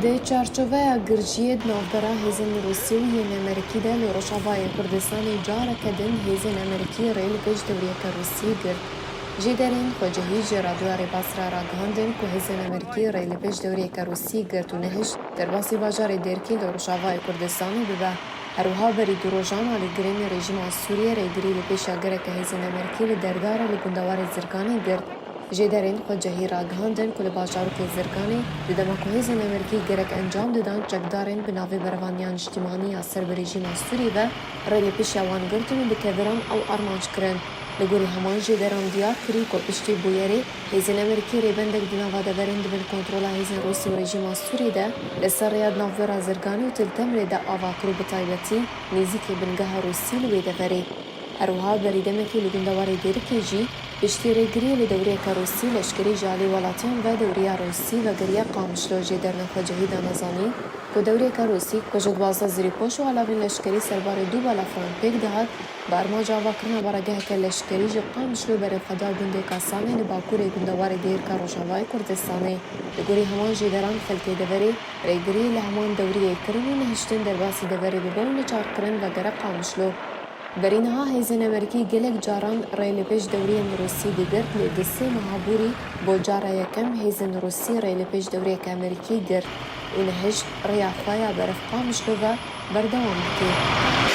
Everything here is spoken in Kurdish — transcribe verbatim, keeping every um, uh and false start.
Di çarçoveya girjiyê di navbera hêzên Rûsî û yên Amerîkî de li Rojavayê Kurdistanê careke din hêzên Amerîkî rê li pêş dewriyeke Rûsî girt. Jêderên xwecihî ji Radyoya Rêbas re ragihandin ku hêzên Amerîkî rê li pêş dewriyeke Rûsî girt û nehişt derbasî bajarê Dêrkî li Rojavayê Kurdistanê bibe. Her wiha berî du rojan alîgirên rejîma Sûriyê rêgirî li pêşiya gereke hêzên Amerîkî li Derdarê li gundewarê Zirganê girt. Jêderên xwecihî ragihandin ku li bajarokê Zirganê di dema ku hêzên Amerîkî gerek encam didan çekdarên bi navê Berevaniya Niştîmanî ya ser bi rejîma Sûrî ve rê li pêşiya wan girtin û bi keviran ew armanc kirin. Li gorî heman jêderan diyar kirî ku piştî bûyerê hêzên Amerîkî rêbendek di nava deverên di bin kontrola hêzên Rûsî û rejîma Sûrî de li ser rêya di navbera Zirganê û Til Temirê de ava kir û bi taybetî nêzîkî bingeha Rûsî li wê deverê. Her wiha berî demekê li gundewarê Dêrikê jî piştî rêgiriyê li dewriyeke Rûsî leşkerî ji alî welatiyan ve dewriya Rûsî vegeriya Qamişlo. Jêderên xwecihî danizanîn ku dewriyeke Rûsî ku ji duwazdeh Zirîpoş û alavên leşkerî serbarê du balafran pêk dihat, bi armanca avakirina barageheke leşkerî ji Qamişlo berê xwe da gundê Kasanê li bakurê gundewarê Dêrika Rojavayê Kurdistanê. Li gorî heman jêderan xelkê deverê rêgiriyê li heman dewriyê kirin û nehiştin derbasî deverê bibe û neçarkirin vegere Qamişlo. Berî niha hêzên Amerîkî gelek caran rê li pêş dewriyên Rûsî digirt, lê di sê meha borî bo cara yekem hêzên Rûsî rê li pêş dewriyeke Amerîkî girt û nehişt rêya xwe ya berif Qamişlo ve berdewam bike.